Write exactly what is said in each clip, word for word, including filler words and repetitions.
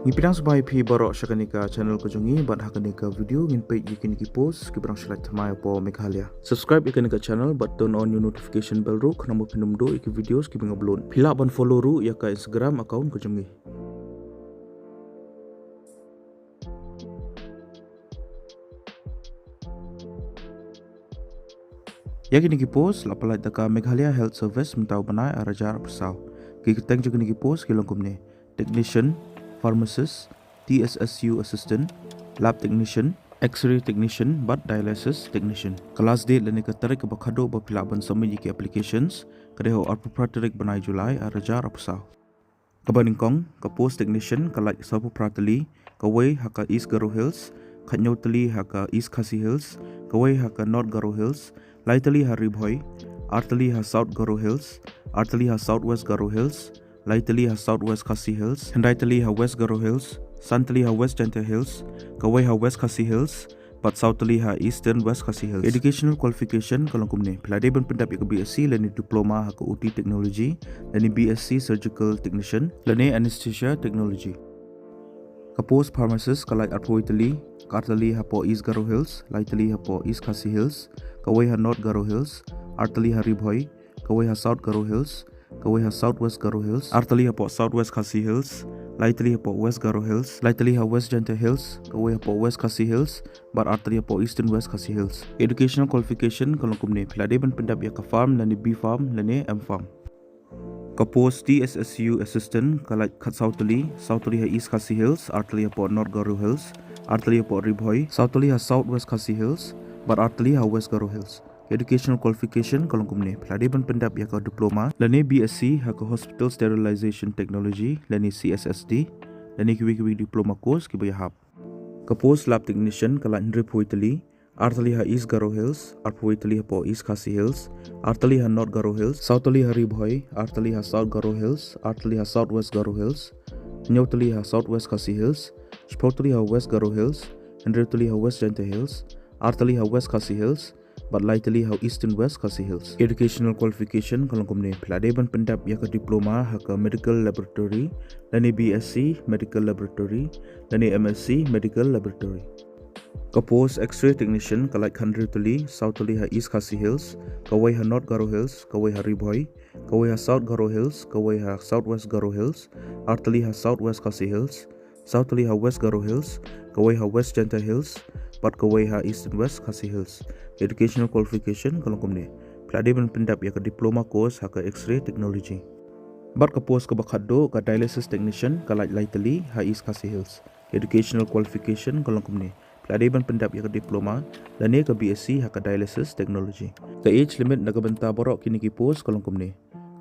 Ngi pdiang sngewbha ïa phi baroh sha kane ka channel ka jong ngi, bad ha kane ka video ngin peit ïa kine ki post kiba dang shu lait thymmai hapoh Meghalaya. Subscribe ïa kane ka channel bad turn on ïa u notification bell ruh khnang ba phin ym duh ïa ki videos kiba nga upload. Phi lah ban follow ruh ïa ka Instagram account ka jong ngi. Ïa kine ki post la pyllait da ka Meghalaya Health Service mynta u bnai ar hajar arphew saw. Ki kyrteng jong kine ki post ki long kumne: technician, pharmacist, T S S U assistant, lab technician, X-ray technician bad dialysis technician. Ka last date lane ka tarik kaba khadduh ba phi lah ban submit ïa ki applications ka dei ha u arphew phra tarik bnai July ar hajar arphew saw. Kaba nyngkong, ka post technician ka lait sawphew phra tylli, kawei ha ka East Garo Hills, khathynñiew tylli ha ka East Khasi Hills, kawei ha ka North Garo Hills, lai tylli ha Ri Bhoi, ar tylli ha South Garo Hills, ar tylli ha South West Garo Hills, lai tylli ha South West Khasi Hills, khyndai tylli ha West Garo Hills, san tylli ha West Jaintia Hills, kawei ha West Khasi Hills, bad saw tylli ha Eastern West Khasi Hills. Educational qualification ka long kumne: phi la dei ban pyndep ïa ka B S c lane diploma ha ka O T technology, lane B S c surgical technician, lane anesthesia technology. Ka post pharmacist ka lait arphew tylli, ka ar tylli hapoh East Garo Hills, lai tylli hapoh East Khasi Hills, kawei ha North Garo Hills, ar tylli ha Ri Bhoi, kawei ha South Garo Hills, kawei ha South West Garo Hills, ar tylli hapoh South West Khasi Hills, lai tylli hapoh West Garo Hills, lai tylli ha West Jaintia Hills, kawei hapoh West Khasi Hills, bad ar tylli hapoh Eastern West Khasi Hills. Educational qualification ka long kumne: phi la dei ban pyndep ïa ka pharm lane B Pharm lane M Pharm. Ka post T S S U assistant ka lait khatsaw tylli, saw tylli ha East Khasi Hills, ar tylli hapoh North Garo Hills, ar tylli hapoh Ri Bhoi, saw tylli ha South West Khasi Hills, bad ar tylli ha West Garo Hills. Educational qualification ka long kumne: phi la dei ban pyndep ïa ka diploma lane B S c ha ka Hospital Sterilization Technology lane C S S T, lane kiwei kiwei diploma course kiba ïahap. Ka post lab technician ka lait hynriewphew tylli, ar tylli ha East Garo Hills, arphew tylli hapoh East Khasi Hills, ar tylli ha North Garo Hills, saw tylli ha Ri Bhoi, ar tylli ha South Garo Hills, ar tylli ha South West Garo Hills, hynñiew tylli ha South West Khasi Hills, shiphew tylli ha West Garo Hills, hynriew tylli ha West Jaintia Hills, ar tylli ha West Khasi Hills, bad lai tylli ha Eastern West Khasi Hills. Educational qualification ka long kumne: phi la dei ban pyndep ïa ka diploma ha ka medical laboratory, lane B S c medical laboratory, lane M S c medical laboratory. Ka post X-ray technician ka lait khathynriew tylli, saw tylli ha East Khasi Hills, kawei ha North Garo Hills, kawei ha Ri Bhoi, kawei ha South Garo Hills, kawei ha South West Garo Hills, ar tylli ha South West Khasi Hills, saw tylli ha West Garo Hills, kawei ha West Jaintia Hills, bad kawei ha Eastern West Khasi Hills. Educational qualification ka long kumne: phi la dei ban pyndep ïa ka diploma course ha ka X-ray technology. Bad ka post kaba khatduh, ka dialysis technician, ka lait lai tylli ha East Khasi Hills. Educational qualification ka long kumne: phi la dei ban pyndep ïa ka diploma lane ka B S c ha ka dialysis technology. Ka age limit na ka bynta baroh kine ki post ka long kumne: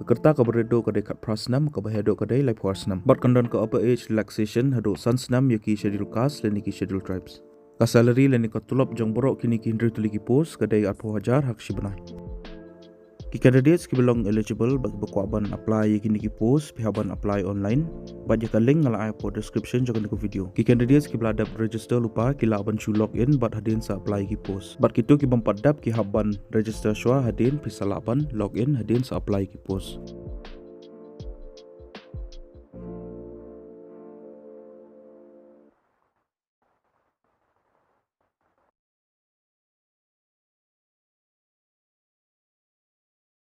ka rta kaba rit duh ka dei khatphra snem, kaba heh duh ka dei laiphew ar snem. Bad kan don ka upper age relaxation haduh san snem ïa ki schedule caste lane ki schedule tribes. Ka salary lane ka tulop jong baroh kine ki hynriew tylli ki post ka dei arphew hajar ha ka shi bnai. Ki candidates kiba long eligible bad kiba kwah ban apply ïa kine ki post, phi hap ban apply online. Bad ïa ka link nga la ai hapoh description jong kane ka video. Ki candidates kiba la dep register lypa ki lah ban shu log in bad hadien sa apply ki post. Bad kito ki bym pat dep ki hap ban register shuwa hadien, phi sa lah ban log in hadien sa apply ki post.